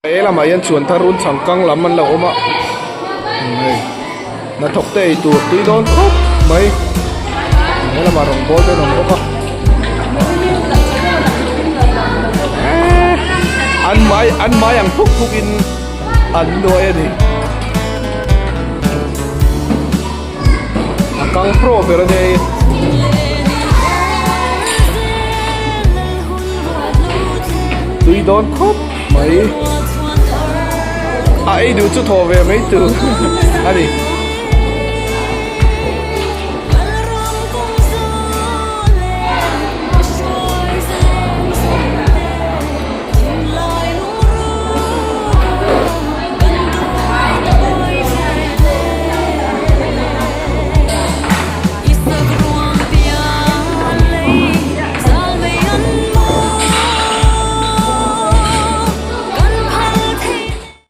He lamah hian chhuan thar run changkang lam an lo awm a hei hnathawk te ei tur tui dawn khawp mai he lamah rawngbawl te an awm bawk a an mai an mai ang phuk phuk in an nuai a ni a kang pro ber a nia hei. Tui dawn khawp mai a ei duh chu thaw ve mai tur a ni.